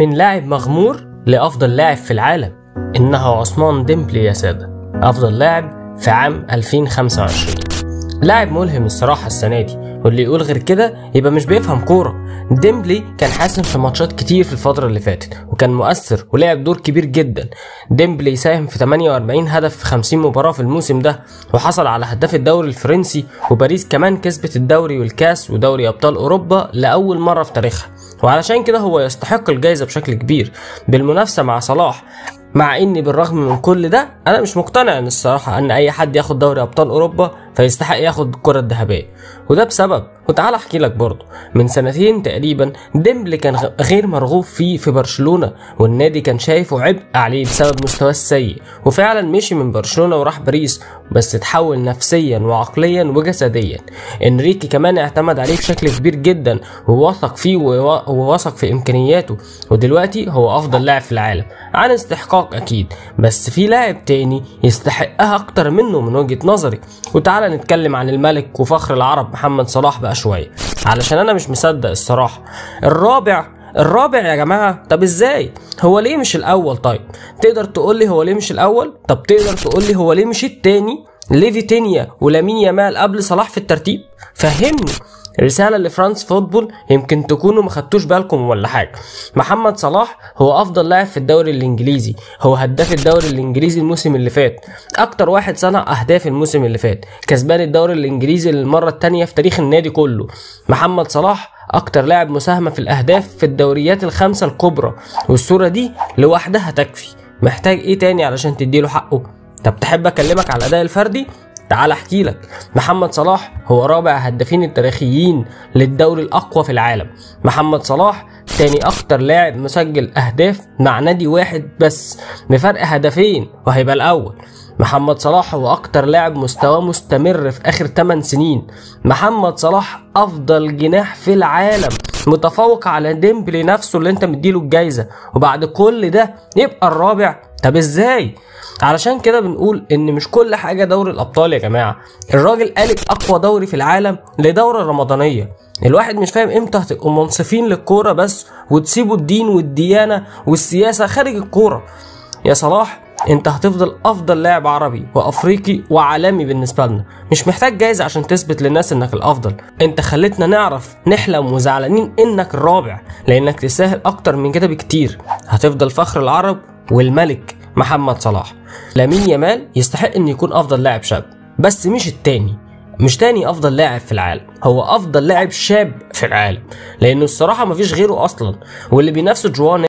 من لاعب مغمور لأفضل لاعب في العالم، إنه عثمان ديمبلي يا سادة، أفضل لاعب في عام 2025. لاعب ملهم الصراحة السنة دي، واللي يقول غير كده يبقى مش بيفهم كورة. ديمبلي كان حاسم في ماتشات كتير في الفترة اللي فاتت، وكان مؤثر ولعب دور كبير جدا. ديمبلي ساهم في 48 هدف في 50 مباراة في الموسم ده، وحصل على هداف الدوري الفرنسي، وباريس كمان كسبت الدوري والكاس ودوري أبطال أوروبا لأول مرة في تاريخها، وعلشان كده هو يستحق الجائزة بشكل كبير بالمنافسة مع صلاح. مع اني بالرغم من كل ده انا مش مقتنع ان الصراحة ان اي حد ياخد دوري ابطال اوروبا فيستحق ياخد الكره الذهبية، وده بسبب، وتعال احكي لك برضه. من سنتين تقريبا ديمبلي كان غير مرغوب فيه في برشلونة، والنادي كان شايفه عبء عليه بسبب مستواه السيء، وفعلا مشي من برشلونة وراح باريس، بس اتحول نفسيا وعقليا وجسديا. انريكي كمان اعتمد عليه بشكل كبير جدا ووثق فيه ووثق في امكانياته، ودلوقتي هو افضل لاعب في العالم عن استحقاق اكيد، بس في لاعب تاني يستحقها اكتر منه من وجهة نظري. وتعالى نتكلم عن الملك وفخر العرب محمد صلاح بقى شوية، علشان انا مش مصدق الصراحة. الرابع يا جماعة، طب ازاي؟ هو ليه مش الاول؟ طيب تقدر تقول لي هو ليه مش الاول؟ طب تقدر تقول لي هو ليه مش التاني؟ ليه فيتينيا ولامين يامال قبل صلاح في الترتيب؟ فهمني. رسالة لفرانس فوتبول، يمكن تكونوا ما خدتوش بالكم ولا حاجة. محمد صلاح هو أفضل لاعب في الدوري الإنجليزي، هو هداف الدوري الإنجليزي الموسم اللي فات، أكتر واحد صنع أهداف الموسم اللي فات، كسبان الدوري الإنجليزي للمرة الثانية في تاريخ النادي كله. محمد صلاح أكتر لاعب مساهمة في الأهداف في الدوريات الخمسة الكبرى، والصورة دي لوحدها تكفي. محتاج إيه تاني علشان تديله حقه؟ طب تحب أكلمك على الأداء الفردي؟ تعال احكي لك. محمد صلاح هو رابع هدافين التاريخيين للدوري الاقوى في العالم. محمد صلاح تاني اكتر لاعب مسجل اهداف مع نادي واحد بس بفرق هدفين، وهيبقى الاول. محمد صلاح هو اكتر لاعب مستواه مستمر في اخر 8 سنين. محمد صلاح افضل جناح في العالم، متفوق على ديمبلي نفسه اللي انت مديله الجايزة، وبعد كل ده يبقى الرابع. طب ازاي؟ علشان كده بنقول ان مش كل حاجة دوري الابطال يا جماعة. الراجل قالب اقوى دوري في العالم لدوره رمضانيه. الواحد مش فاهم امتى هتبقوا منصفين للكورة بس، وتسيبوا الدين والديانة والسياسة خارج الكورة. يا صلاح انت هتفضل افضل لاعب عربي وافريقي وعالمي بالنسبة لنا، مش محتاج جايزة عشان تثبت للناس انك الافضل. انت خليتنا نعرف نحلم وزعلانين انك الرابع، لانك تستاهل اكتر من كده بكتير. هتفضل فخر العرب والملك محمد صلاح. لامين يامال يستحق ان يكون افضل لاعب شاب، بس مش التاني، مش تاني افضل لاعب في العالم، هو افضل لاعب شاب في العالم، لانه الصراحة مفيش غيره اصلا. واللي بينافسه جوان